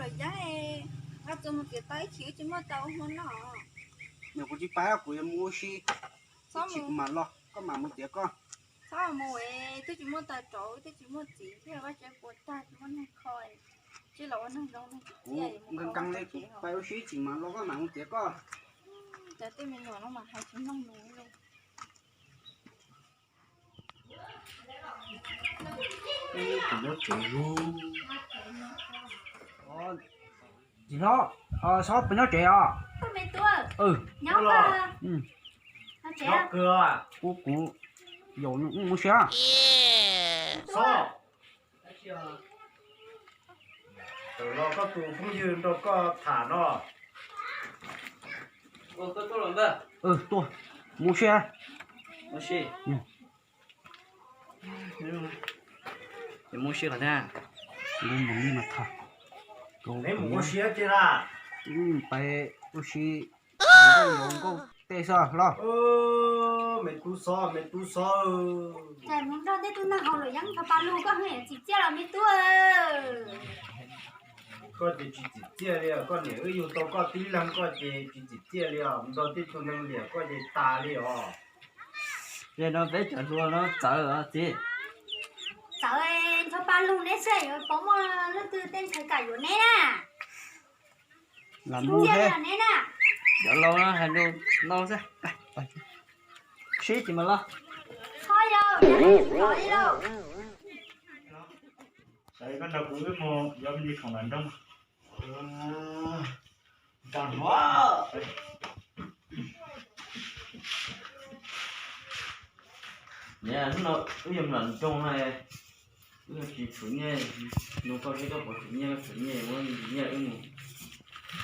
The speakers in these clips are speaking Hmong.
Yog, nqa txuas mus txiav tau ib chim wb tsis muaj tau ua hmo noj. Nws kuv tsis pab, kuv yuav mus ua si. Ib chim kuv mam los, koj mam mus txiav koj. Txhob mus, twb tsis muaj taws rauv, twb tsis muaj txiv, thiab vaj tsev puas tag, tsis muaj neeg kho. Tsis los ua neeg zoo neeg tsis txiaj. Kuv nkees nkees li, kuv pais ua si ib chim mam los, koj mam mus txiav koj. Cov tej me nyuam no mas hais tsis mloog nws li. Peb nyob tsev lub. Tsis hlob, Xob puas nyob tsev os? Kuv, kuv yaum nws mus ua si. Tawm los koj tus phooj ywg nrog koj tham no. Tuaj, mus ua si. Mus ua si qhov twg? Mus ua si qhov twg? Neb mus ua si tiag na? Peb ua si nkauj tej xwb los? Me tub Xob, me tub Xob, mus nrog tej tug neeg haus luam yeeb nrog pab lug koj tsis txim txiaj los me tub? Koj ces tsis txim txiaj li os, koj niam wb yug tau koj tib leeg koj ces tsis txim txiaj li os, nrog tej tug neeg liam koj ces tas li os. Yog no peb cov hluas no txawv os txiv. Txawv, nrog pab lug neb xwb yuav paub muaj leej twg tej ntxhais kam yuav neb na. Lam mus thiab. Cov laus no hais lus no xwb. Sib tsis mas los. Koj nrog kuv wb mus yuav me ntsis khoom nram nroog. Hnub no wb yuav mus nram nroog na, wb tsis tshuav nyiaj, nug koj seb koj puas tshuav nyiaj, koj tshuav nyiaj muab nyiaj wb mus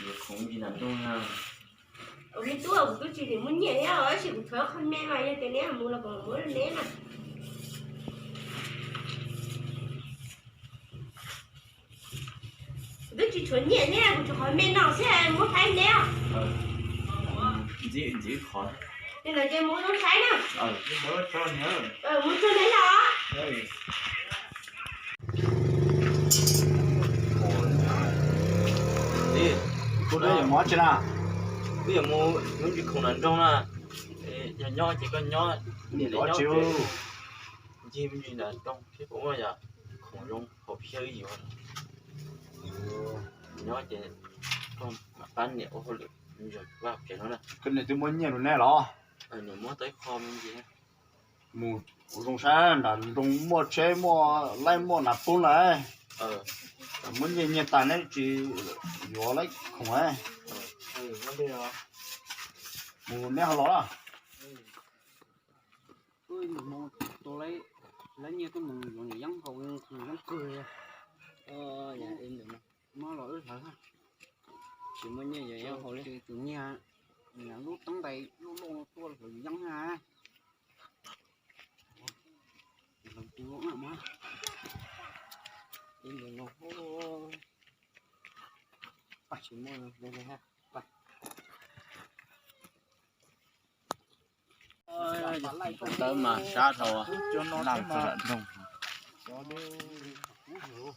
yuav khoom ntsis nram nroog na. Me tub, kuv twb tsis muaj nyiaj thiab, tab sis kuv tshuav qho me mas yog tias neb mus los kuv muab rau neb na. Kuv twb tsis tshuav nyiaj thiab, kuv tshuav qhov me no xwb, muab faib neb. Ntxiv, ntxiv qhov. Ces no ces mus zoo saib na. Mus tso neb los. Kuv yuav mus tsi na? Kuv yuav mus yuav ntsis khoom nram nroog na. Yog nyob ces koj nyob, niam lawv nyob ces ncig me ntsis nram nroog thiab puas muaj yam khoom zoo hauv phiaj wb yuav. Nyob ces koj mam pab niam ua hauj lwm me ntsis vaj tsev no na. Koj niam twb muab nyiaj rau neb los? Niam muab tau ib qho me ntsis. Mus zoo saib nram nroog muaj tsheb muaj laib muaj nas pub lawm. Muab nyiaj nyiaj tas neb tsis yuav laib khoom. Mus neb ho los. Lawv nyiaj tuaj mus yuav nyiam yeeb haus, yeeb kawg. Mob los wb hlawv. Tsis muaj nyiaj yuav yeeb haus li. Tus nyiag lub teeb ntais lub loj tuaj hlawv yeeb na. Ib ntus no tsis muaj li li ha. Tawb mas sab dhau, laj txog nram nroog.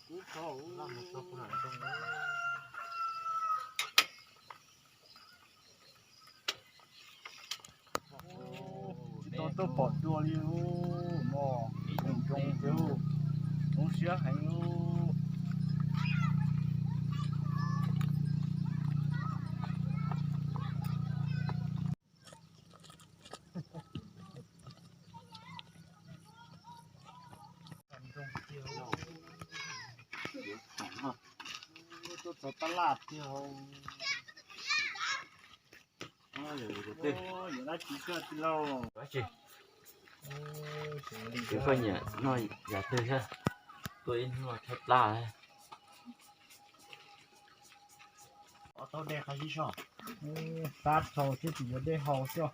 Tsis tau tuaj pom dua li no, zoo siab heev. Tuaj txog tab laj tiag. Tus koj nyiam noj yam twg thiab, tuaj ib hnub no tshaib plab. Tab txhaum thiab tsis yuav dej haus xwb.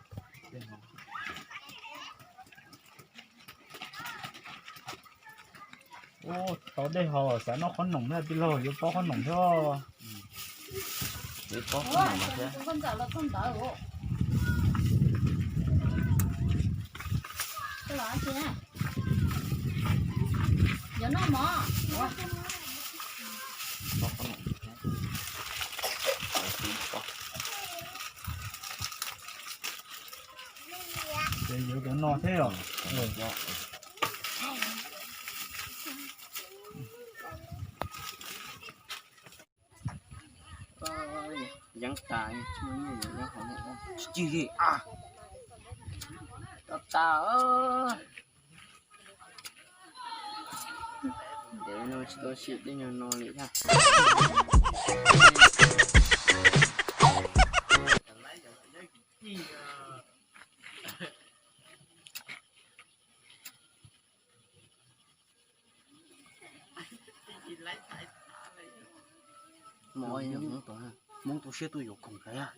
Tau dej haus xav noj qhob noom thiab tij laug, yuav pob qhob noom thiab. Yuav pob qhob noom thiab. Yuav noj mov. Pob qhob noom thiab. Yuav cov no thiab os. Yeeb tas, tsis muaj nyiaj yuav nyob hauv no. Tsis cig li a. Tau tas. Ntev no tsis tau sim tej nyuag no li thiab. Hmoob tu siab tuaj yuav khoom lawm,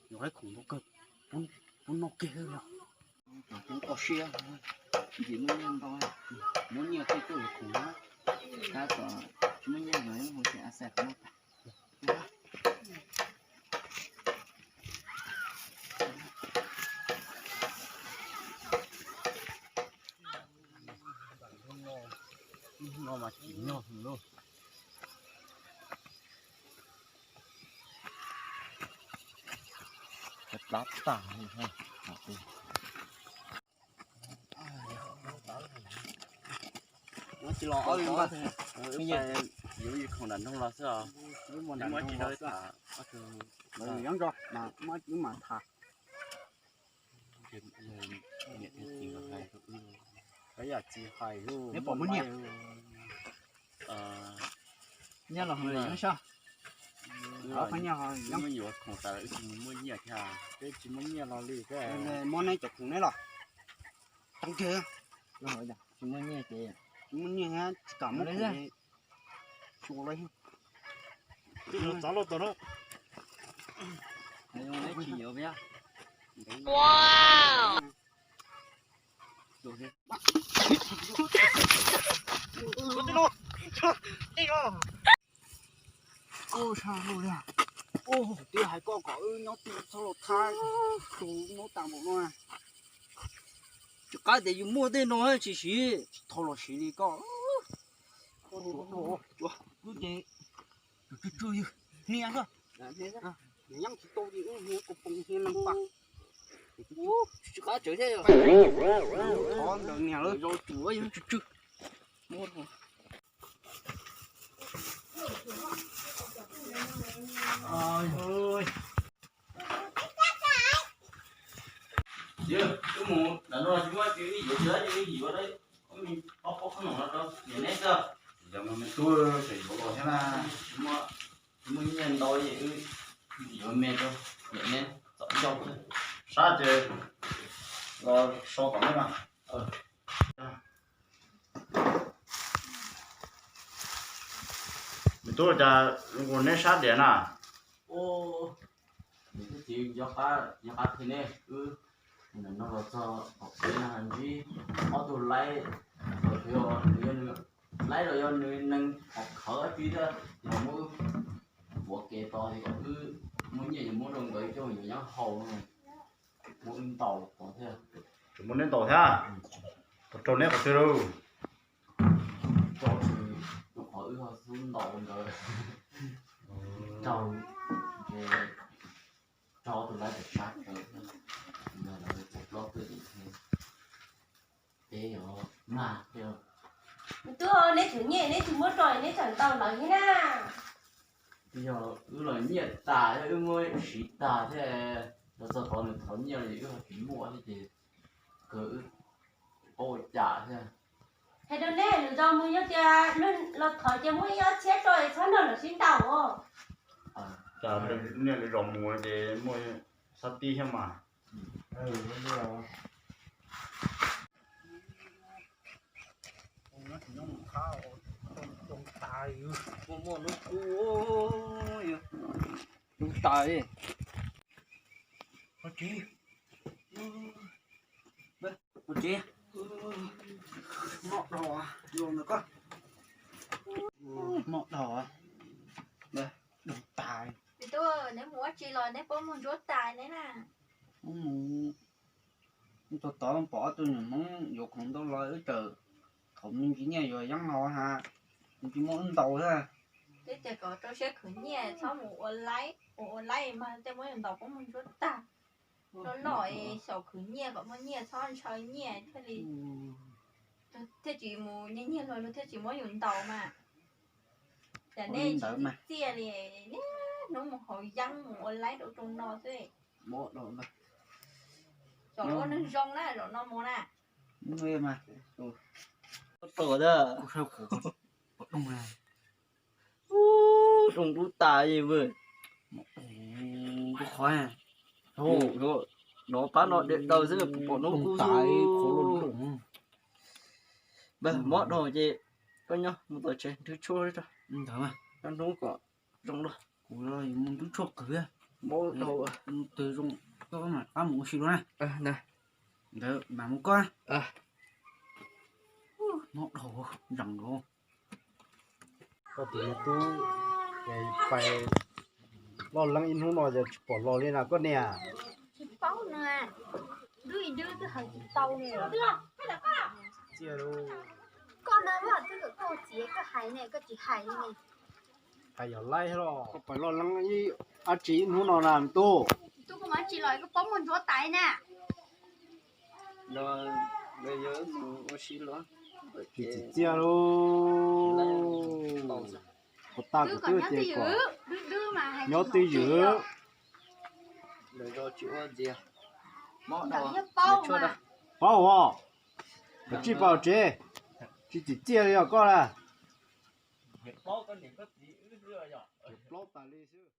yuav khoom ntau kawg, pub noj kiag li os. Pub koj siab, ntsis muaj nyiaj ntau, muab nyiaj tej tuaj yuav khoom na. Tab tom tsis muaj nyiaj no, hu xyem a xais qhov no tas. No mas tsis nyog lauj. Plab tag li. Tsis los ob li, yuav khoom nram nroog los xwb os. Muab tsis dau tham, muab tsis mam tham. Niam thiab txiv los hais rau wb, yam txiv hais, neb pom muab nyiaj. Nyiaj los hais sab. Muab yuav khoom tas wb tsis muaj nyiaj thiab. Peb tsis muaj nyiaj los li, muab neb cov khoom neb los. Too kiag. Tsis muaj nyiaj ces, tsis muaj nyiaj tsis kam muab khoom. Txov lauj tau na. Tsis yuav. Ua tsa luj li. Twb hais koj kom wb nyob twj txhob los thab tus noob tas npaum no. Tsis qab tias yus muaj tej no tsis siv, tsis tau los siv li koj. Wb ces tsw tsw ywg hnia xwb. Yeej tsis tau ces wb hnia kos poos hnia neeg pa. Tsis qab tsev thiab. Thov ntawm niam lawv zau tsum yog tsw tsw. Wb mus ntawm no tsis muaj, yuav tsis yuav, ob pob qhob noom no rau niam neb xwb. Yog me tub, yuav los thiab na. Tsis muaj nyiaj ntau es wb yuav me rau niam neb txom ncauj thiab. Sab ces los so kom neb mas. Me tub, cas neb sab diam na? Niam thiab txiv, nco qab thiab ne, wb nim no los txog tom tsev no ntsib ob tug laib, nws yog nws laib los yog nws neeg qhov khawv dab tsi thiab, los muab wb vuav kev tos es kom wb muab nyiaj yuav muab rau nkawd coj yuav nyob haus no, muab wb ntaus tod thiab. Tseem muab neb ntaus thiab? Puas raug neb qhov twg lauj? Raug, tus qhov wb ho xub ntaus ntawd. Raug, ces raug tus laib tawm sab tawm, ntawd lawv txais plaub tuaj tim, peb yuav mag thiab. Tub, neb tshuav nyiaj neb tsis muab rau neb tseem ntaus lawv thiab na. Yog wb los nyiaj tas thiab wb muab siv tag thiab, los txog tod nws thov nyiaj los wb ho tsis muaj thiab ces kawg wb paub ua cas thiab. Hais rau neb, lwm zaus mus yog tias los thov ces muab ib ob txhiab rau es txhob nrog lawv sib ntaus. Cas niaj lwm zaus mus ces muaj sab tib thiab mas. Muaj muaj lub kub, lub tas li. Ua tsev, mob dhau los ntawm koj. Mob dhau, dhau tas. Tub, neb mus ua tsi los neb puab muag ntsuab tas neb na? Wb mus, wb tuaj tod pom ob tug nyuam Hmoob yuav khoom ntau los wb txawm, thaum me ntsis nyiaj yuav yeeb los has, me ntsis muab wb ntaus thiab. Twb tias kom rau siab khwv nyiaj txhob mus ua laib, ua ua laib mas tej muab yus ntaus puab muag ntsuab tag. Loj loj es xyaum khwv nyiaj kom muaj nyiaj txhob ntshaw nyiaj thiaj li, thiaj tsis mus nyiag nyiag luag luag thiaj tsis muab yus ntaus mas. Cas nej tsis txiaj li, niaj hnub mus haus yeeb mus ua laib rau rau no xwb. Xyov ua neeg zoo na zaum no mus na. Zoo dub tas li vwm. No pab no dam daws xwb pom hnub kub xwb. Mob dhau ces koj nyob mus tom tsev nrhw tshuaj, koj hnub kom zoo luaj. Kuv mus nrhw tshuaj qwg, mob dhau, twg zoo koj mam rov qab mus ua si dua na. Ntawd mam mus koj. Mob dhau, zoo dua. Koj tus me tub, pais loj leeb ib hnub no ces tsis pom los li na koj niam. Tsis paub na, dub ib dub twb hais tsis tau li. Txiaj lauj. Koj na, koj txiv koj hais ne koj tsis hais li ne. Hais yog laib los koj pais loj leeb ib, dab tsi ib hnub no na me tub. Tub koj mam tsis los koj paub muaj ntsuav tais na. Tsis txiaj lauj. Puas tas kuv twb tias kom nyob twj ywm. Paub os, koj tsis pom tsev, tsis txiaj txiaj li os koj na. Plaub tas li xwb.